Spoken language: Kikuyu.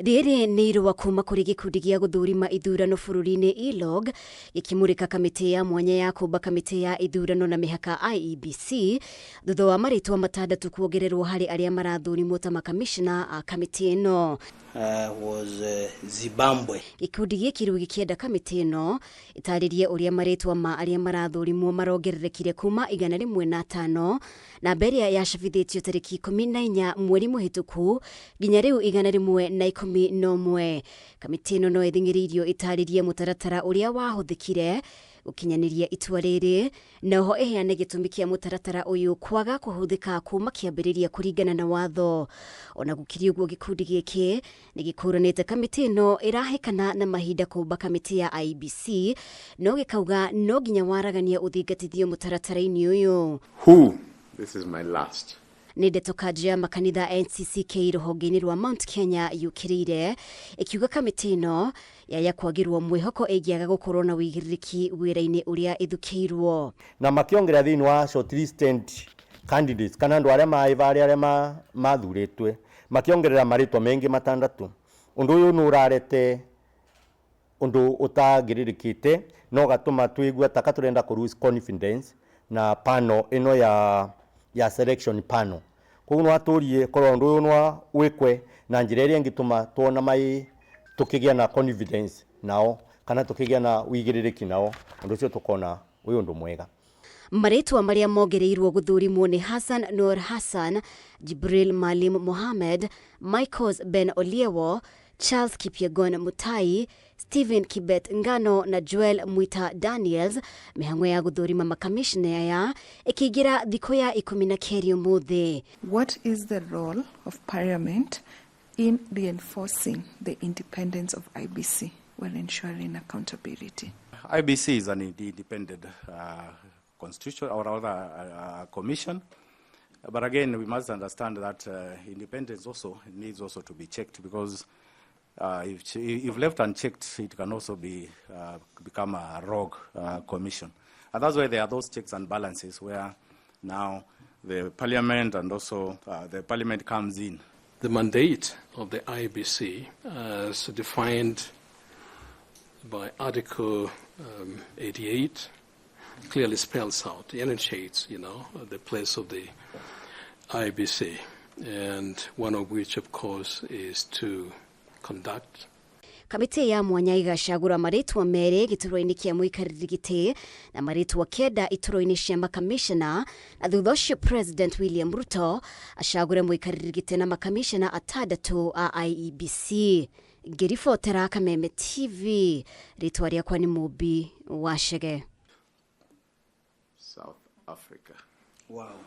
Rĩrĩ nĩ irũa kuma kũrĩ gĩkundi gĩa gũthũrima ithurano bũrũri-inĩ ILOG gĩkĩmũrĩka kamĩtĩ ya mwanya ya kũmba kamĩtĩ ya ithurano na mĩhaka IEBC thutha wa marĩtwa matandatũ kuongererwo harĩ arĩa marathũrimwo ta makamishna a kamĩtĩ ĩno. Was Zimbabwe. Gĩkundi gĩkĩ rĩu gĩkĩenda kamĩtĩ ĩno ĩtarĩrie ũrĩa marĩtwa ma arĩa marathũrimwo marongererekire kuma 105, namba ĩrĩa yacabithĩtio tarĩki 14 mweri mũhĩtũku, nginya rĩu 111. Kamĩtĩ ĩno no ĩthing'ĩrĩirio ĩtarĩrie mũtaratara ũrĩa wahũthĩkire gũkinyanĩria itua rĩrĩ, na oho ĩheane gĩtũmi kĩa mũtaratara ũyũ kwaga kũhũthĩka kuma kĩambĩrĩria kũringana na watho. Ona gũkĩrĩ ũguo, gĩkundi gĩkĩ nĩ gĩkũranĩte kamĩtĩ ĩno ĩrahĩkana na mahinda kũmba kamĩtĩ ya IEBC, no gĩkauga no nginya waragania ũthingatithio mũtaratara-inĩ ũyũ. Who, this is my last. Nĩ ndeto kanjũ ya makanitha NCCK rũhonge-inĩ rwa Mount Kenya yũkĩrĩire ĩkiuga kamĩtĩ ĩno yaya kwagĩrwo mwĩhoko ĩngĩaga gũkorwo na wĩigĩrĩrĩki wĩra-inĩ ũrĩa ĩthukĩirwo. Na makiongerera thĩinĩ wa shortlisted candidates kana andũ arĩa maĩvarĩ arĩa mathurĩtwe, makiongerera marĩtwa mengĩ matandatũ. Ũndũ ũyũ nĩ ũrarete ũndũ ũtangĩrĩrĩkĩte na ũgatũma twĩgua taka tũrenda kũ lose confidence na panel ĩno ya selection panel. Koguo no atũrie korwo ũndũ ũyũ no wĩkwe na njĩra ĩrĩa ĩngĩtũma tuona mai tukĩgĩa na confidence nao kana tukĩgĩa na wĩigĩrĩrĩki nao, ũndũ ũcio tũkona wĩ ũndũ mwega. Marĩtwa marĩa mongereirwo gũthũrimwo nĩ Hassan Nur Hassan, Jibril Malim Mohamed, Michaels Ben Oliewo, Charles Kipyegon Mutai, Stephen Kibet Ngano na Joel Mwita Daniels. Mĩhang'o ya gũthũrima makamishna aya ĩkĩingĩra thikũ ya 12 ũmũthĩ. What is the role of Parliament in reinforcing the independence of IEBC while ensuring accountability? IEBC is an independent constitution or rather commission. But again, we must understand that independence also needs also to be checked, because if left unchecked, it can also become a rogue commission. And that's why there are those checks and balances where now the parliament and also the parliament comes in. The mandate of the IEBC, as defined by Article 88, clearly spells out, enunciates the place of the IEBC, and one of which, of course, is to conduct Kamĩtĩ ya mwanya ĩgacagũra marĩtwa merĩ gĩturwa-inĩ kĩa mũikarĩri gĩtĩ na marĩtwa 9 iturwa-inĩ cia makamishna, na thutha ũcio President William Ruto acagũre mũikarĩri gĩtĩ na makamishna atandatũ a IEBC. Ngĩribotera Kameme TV, rĩtwa rĩakwa nĩ Mũmbi wa Chege. South Africa. Wow.